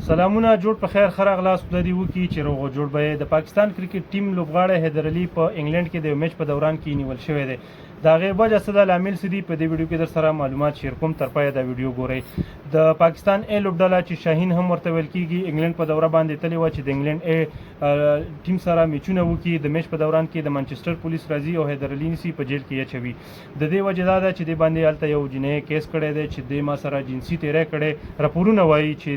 سلامونه، جوړ په خیر، ښه راغلاست. خدای دې وکړي چې روغ او جوړ به یې. د پاکستان کرکټ ټیم لوبغاړی حیدر علي په انګلند کې د یو میچ په دوران کې نیول شوی دی. د هغې وجه څه ده، لامل څه دي، په دې ویډیو کې در سره معلومات شیر کوم. تر پایه دا ویډیو ګورئ. د پاکستان ای لوبډله، چې شاهین هم ورته ویل کیږي، انګلند په دوره باندې تللی وه چې د انګلند ای ټیم سره میچونه وکړي. د میچ په دوران کې د منچسټر پولیس راځي او حیدر علي نیسي، په جیل کې اچوي. د دې وجه دا ده چې دې باندې هلته یو جنایي کیس کړی دی چې دې ما سره جنسي تیری کړی. راپورونه وایي چې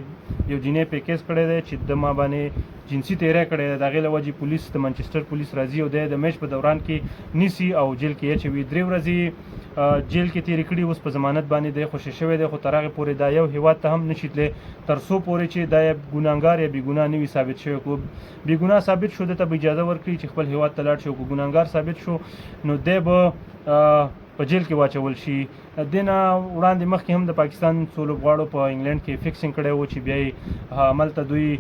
یو جنایي پې کیس کړی دی چې د ما باندې جنسي تیری کړی دی. د هغې له وجې پولیس، د منچسټر پولیس راځي او دی د میچ په دوران کې نیسي او جیل کې اچوي. 3 ورځې جیل کې تیرې کړي. اوس په ضمانت باندې دی خوشې شوی دی، خو تر هغې پورې دا یو هیواد ته هم نشي تللی تر څو پورې چې دا ګناهګار یا بې ګناه نه وي ثابت شوی. که بې ګناه ثابت شو، ده ته به اجازه ورکړي چې خپل هیواد ته لاړ شي، او که ګناهګار ثابت شو نو دی به په جیل کې واچول شي. دینه وړاندې مخکې هم د پاکستان څو لوبغاړو په انګلند کې فکسینګ کړی وو چې بیا یې هملته دوی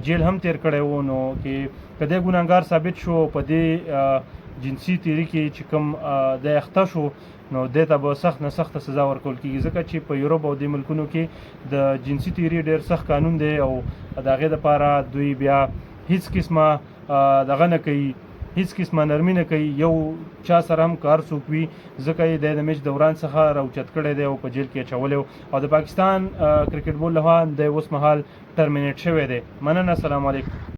جیل هم تیر کړی وو. نو کې که دی ګناهګار ثابت شو، په دې جنسي تیری کې چې کوم دی اخته شو، نو دې ته به سخت نه سخته سزا ورکول کیږي، ځکه چې په یورپ او دې ملکونو کې د جنسي تیری ډیر سخت قانون دی او د هغې دپاره دوی بیا هیڅ قسمه دغه نه کوي، هیڅ قسمه نرمي نه کوي یو چا سره هم کار څوک وي. ځکه یې د میچ دوران څخه راوچت کړی دی او په جیل کې اچولی او د پاکستان کرکټ بورډ لخوا د اوس مهال ټرمینیټ شوی دی. مننه، السلام علیکم.